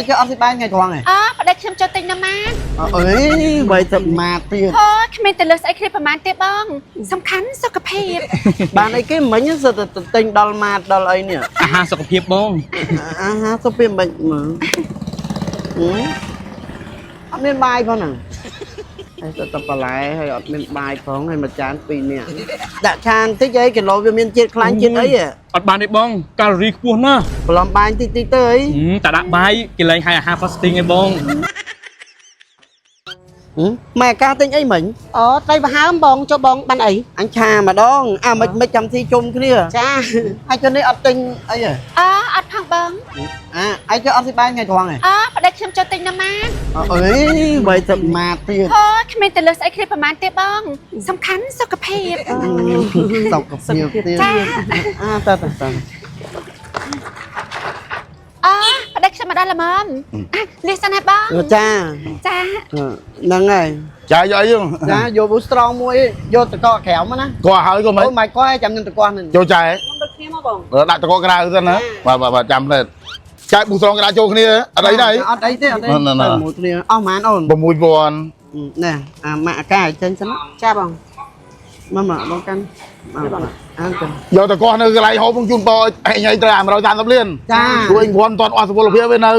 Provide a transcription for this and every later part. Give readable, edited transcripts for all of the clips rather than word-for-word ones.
ឯងគេអត់ស៊ីបាយថ្ងៃត្រង់ហ៎? អើប្តីខ្ញុំចូលទិញនៅម៉ាត អើយបីទៅម៉ាតទៀត អូគ្មានទៅលើស្អីគ្នាប្រហែលទេបងសំខាន់សុខភាព បានអីគេមិញសិតតែទិញដល់ម៉ាតដល់អីនេះ អាហារសុខភាពបង អាហារសុខភាពមិនមើលហឹមអត់មានបាយផងហ្នឹងហើយទៅតែបន្លែហើយអត់មានបាយផងហើយមួយចានពីរនាក់ដាក់ឆានតិចអីគីឡូវាមានជាតិខ្លាញ់ជាតិអីហ៎ អត់បានទេបងកាឡូរីខ្ពស់ណាស់ បន្លំបាយតិចតិចទៅអី ហឹមតែដាក់បាយគេលែងហៅអាហារ fasting ឯងបង ហឹមម៉ែការទិញអីមិញ អូត្រីប្រហើមបងចុះបងបានអី អញឆាម្ដងអាមិនមិនចាំស៊ីជុំគ្នា ចា ហើយជននេះអត់ទិញអីហ៎ អើអត់ផងបង អាឯងគេអត់ស៊ីបាយថ្ងៃត្រង់ហ៎ អើប្តីខ្ញុំចូលទិញនៅម៉ាត អើយបីទៅម៉ាតទៀត អូគ្មានទៅលើស្អីគ្នាប្រហែលទេបងសំខាន់សុខភាព សុខភាពទៀត ចា អាតើតើតើ អើប្តីខ្ញុំមកដល់ល្មមអាលះសិនហើយបង ចា ចា ហ្នឹងហើយ ចាយកអី ចាយកប៊ូស្រង់មួយយកតកកក្រៅមកណា គាត់ហើយក៏មិន អូម៉ៃគាត់ឲ្យចាំខ្ញុំតកហ្នឹង ចូលចែ ខ្ញុំដូចគ្នាមកបង ដាក់តកក្រៅសិនណាបាទបាទបាទចាំផ្លែតចែប៊ូស្រងក្តារចូលគ្នាអត់អីដែរ អត់អីទេអត់អី ណាណា មួយគ្នាអស់ប៉ុន្មានអូន 6000 ណែអាម៉ាក់អាកាឲ្យចេញសិនណា ចាបង មកមកបងកាន់មកអានទៅ យកតកនៅកន្លែងហូបជូនបងឯងត្រូវអា130លាន ចា ព្រោះអញគ្រាន់តអស់សុពលភាពឯនៅ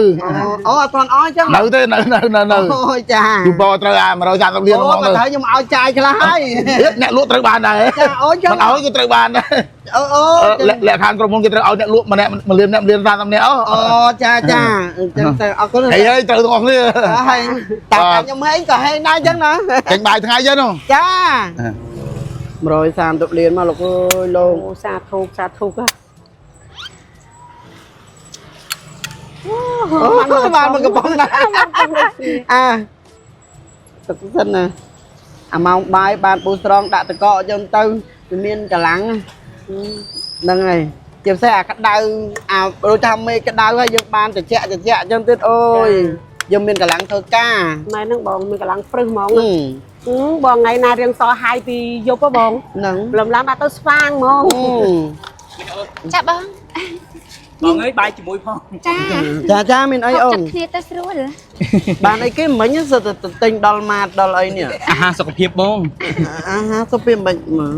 អូអត់ទាន់អស់អញ្ចឹង នៅទេនៅនៅនៅនៅ អូយចា ជូនបងត្រូវអា130លាន អូ ហ្មង បើត្រូវខ្ញុំឲ្យចាយខ្លះហើយ អ្នកលក់ត្រូវបានដែរ ចាអូចឹង មិនឲ្យក៏ត្រូវបានដែរ អូអូ លក្ខខណ្ឌក្រុមហ៊ុនគេត្រូវឲ្យអ្នកលក់ម្នាក់មួយលានអ្នកលាន30នាក់អូ អូចាចាអញ្ចឹងទៅអរគុណ ហីហើយត្រូវទាំងអស់គ្នា ហើយតាខ្ញុំហេងក៏ហេងដែរអញ្ចឹងណា ចេញបាយថ្ងៃចឹងនោះ ចា130លានមកលោកអើយលោក អូសាធុសាធុហ៎ អូបានមកកំប៉ុងដែរអាទឹកសិនណាអាម៉ោងបាយបានប៊ូស្រងដាក់តកអញ្ចឹងទៅវាមានកម្លាំងហ្នឹងហើយជាពិសេសអាក្តៅអាដូចថាមេក្តៅហើយយើងបានត្រជាក់ត្រជាក់អញ្ចឹងទៀតអូយយើងមានកម្លាំងធ្វើការ ម៉ែហ្នឹងបងមានកម្លាំងព្រឹសហ្មង ហឹម បងថ្ងៃណារៀងសហាយពីយប់ហ៎បង ហ្នឹង លំឡើងដាក់ទៅស្វាងហ្មង ចាបង បងអើយបាយជាមួយផង ចា ចាចាមានអីអូន ចិត្តគ្នាទៅស្រួល បានអីគេមិញសិតតែទិញដល់ម៉ាតដល់អីនេះ អាហារសុខភាពបង អាហារសុខភាពមិនមើល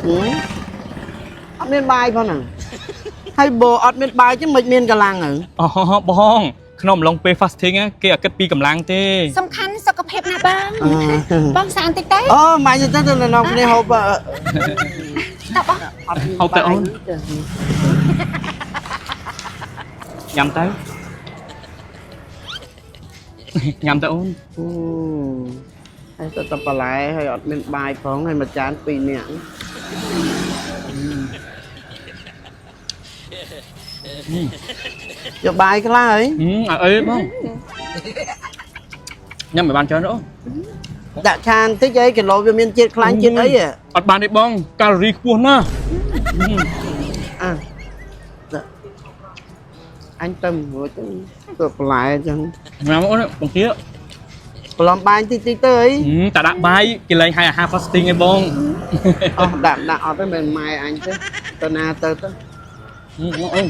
ហឹមអត់មានបាយផងហ្នឹងហើយបើអត់មានបាយចឹងមិនមានកម្លាំងហ៎ អូបងក្នុងអំឡុងពេល fasting ណាគេអត់គិតពីកម្លាំងទេ សំខាន់សុខភាពណាបងបងសានតិចទៅ អូម៉ាញ់ទៅទៅនៅគ្នាហូប តបង ហូបទៅអូនញ៉ាំទៅញ៉ាំទៅអូន អូហើយទៅតែបន្លែហើយអត់មានបាយផងហើយមួយចានពីរនាក់យកបាយខ្លះហើយ ហឹមអត់អីទេបងញ៉ាំមិនបានច្រើនទេអូន ដាក់ឆានតិចអីគីឡូវាមានជាតិខ្លាញ់ជាតិអីហ៎ អត់បានទេបងកាឡូរីខ្ពស់ណាស់ អាអញទៅមួយទៅទៅបន្លែអញ្ចឹង ញ៉ាំអូនបងទា បន្លំបាយតិចតិចទៅអី ហឹមតែដាក់បាយគេលែងហៅអាហារ fasting ឯងបង អស់ដាក់ដាក់អត់ទេមិនម៉ែអញទេទៅណាទៅទៅ ហឹមអូន